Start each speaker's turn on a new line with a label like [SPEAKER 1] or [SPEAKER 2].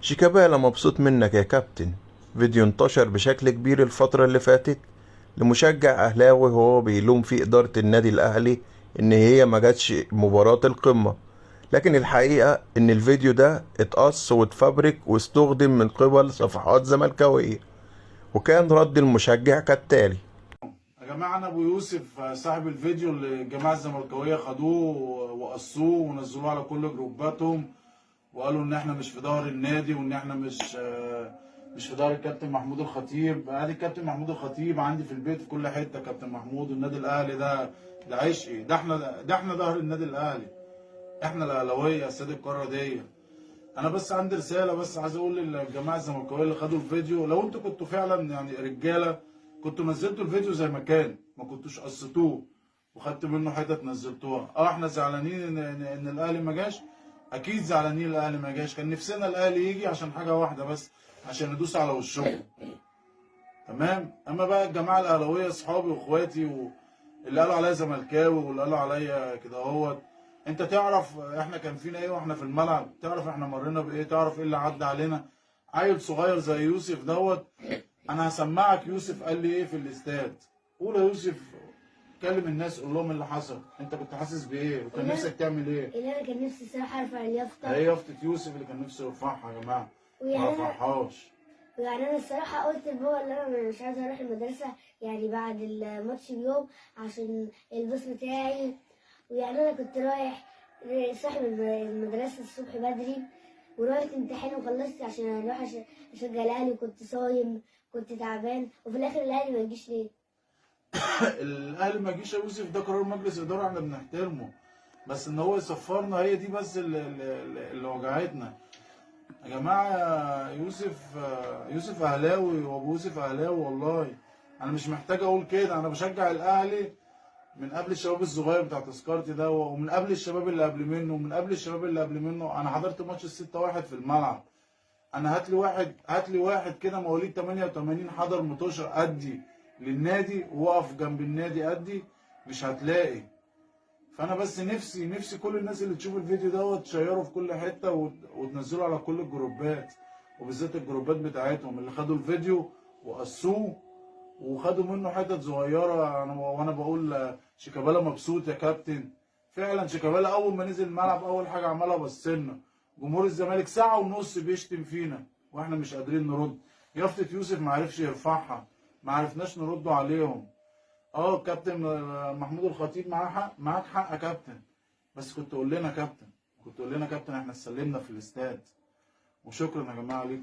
[SPEAKER 1] شيكابالا مبسوط منك يا كابتن. فيديو انتشر بشكل كبير الفترة اللي فاتت لمشجع أهلاوي وهو بيلوم في إدارة النادي الأهلي إن هي ما جاتش مباراة القمة، لكن الحقيقة إن الفيديو ده اتقص واتفبرك واستخدم من قبل صفحات زملكاوية، وكان رد المشجع كالتالي:
[SPEAKER 2] يا جماعة أنا أبو يوسف صاحب الفيديو اللي الجماعة الزملكاوية خدوه وقصوه ونزلوه على كل جروباتهم، وقالوا إن إحنا مش في ظهر النادي وإن إحنا مش في ظهر الكابتن محمود الخطيب. ادي الكابتن محمود الخطيب عندي في البيت في كل حتة. كابتن محمود والنادي الأهلي ده عشقي، ده احنا ظهر النادي الأهلي، احنا الأهلاوية سيد القارة دي. أنا بس عندي رسالة، بس عايز أقول للجماعة الزملكاوية اللي خدوا الفيديو، لو أنتوا كنتوا فعلا يعني رجالة كنتوا نزلتوا الفيديو زي ما كان، ما كنتوش قصتوه وخدت منه حتت نزلتوها. احنا زعلانين ان الاهلي ما جاش، اكيد زعلانين الاهلي ما جاش، كان نفسنا الاهلي يجي عشان حاجة واحدة بس، عشان ندوس على وشهم. تمام. اما بقى الجماعة الاهلاوية اصحابي واخواتي واللي قالوا عليا زملكاوي واللي قالوا عليا كده اهوت، انت تعرف احنا كان فينا ايه واحنا في الملعب، تعرف احنا مرينا بايه، تعرف ايه اللي عدى علينا. عيل صغير زي يوسف دوت، انا هسمعك يوسف قال لي ايه في الاستاد. قول يا يوسف، كلم الناس، قول لهم اللي حصل، انت كنت حاسس بايه وكان نفسك تعمل ايه؟
[SPEAKER 3] اللي انا كان نفسي الصراحة ارفع اليافطه.
[SPEAKER 2] هي يافطة يوسف اللي كان نفسه يرفعها يا جماعة، ما رفعهاش.
[SPEAKER 3] ويعني انا الصراحة قلت لبابا ان انا مش عايزه اروح المدرسة يعني بعد الماتش بيوم عشان الباص بتاعي، ويعني انا كنت رايح صاحب المدرسة الصبح بدري ورحت امتحان وخلصت عشان اروح اشجع الاهلي، وكنت صايم كنت تعبان، وفي الاخر الاهلي ما يجيش ليه؟
[SPEAKER 2] الاهلي ما يجيش يا يوسف، ده قرار مجلس ادارة احنا بنحترمه، بس ان هو يسفرنا هي دي بس اللي وجعتنا يا جماعة. يوسف اهلاوي وابو يوسف اهلاوي، والله انا مش محتاج اقول كده، انا بشجع الاهلي من قبل الشباب الصغير بتاع تذكرتي ده، ومن قبل الشباب اللي قبل منه، ومن قبل الشباب اللي قبل منه. انا حضرت ماتش 6-1 في الملعب. انا هات لي واحد كده مواليد 88 حضر متوشر ادي للنادي ووقف جنب النادي ادي، مش هتلاقي. فانا بس نفسي كل الناس اللي تشوف الفيديو دوت تشيره في كل حتة وتنزله على كل الجروبات، وبالذات الجروبات بتاعتهم اللي خدوا الفيديو وقصوه وخدوا منه حتت صغيرة. انا وانا بقول شيكابالا مبسوط يا كابتن، فعلا شيكابالا اول ما نزل الملعب اول حاجة عملها بصلنا. جمهور الزمالك ساعة ونص بيشتم فينا واحنا مش قادرين نرد. يافطة يوسف ما عرفش يرفعها، ما عرفناش نرد عليهم. كابتن محمود الخطيب معاه حق، معاك حق يا كابتن، بس كنت قول لنا كابتن، كنت قول لنا كابتن احنا اتسلمنا في الاستاد. وشكرا يا جماعة ليكم.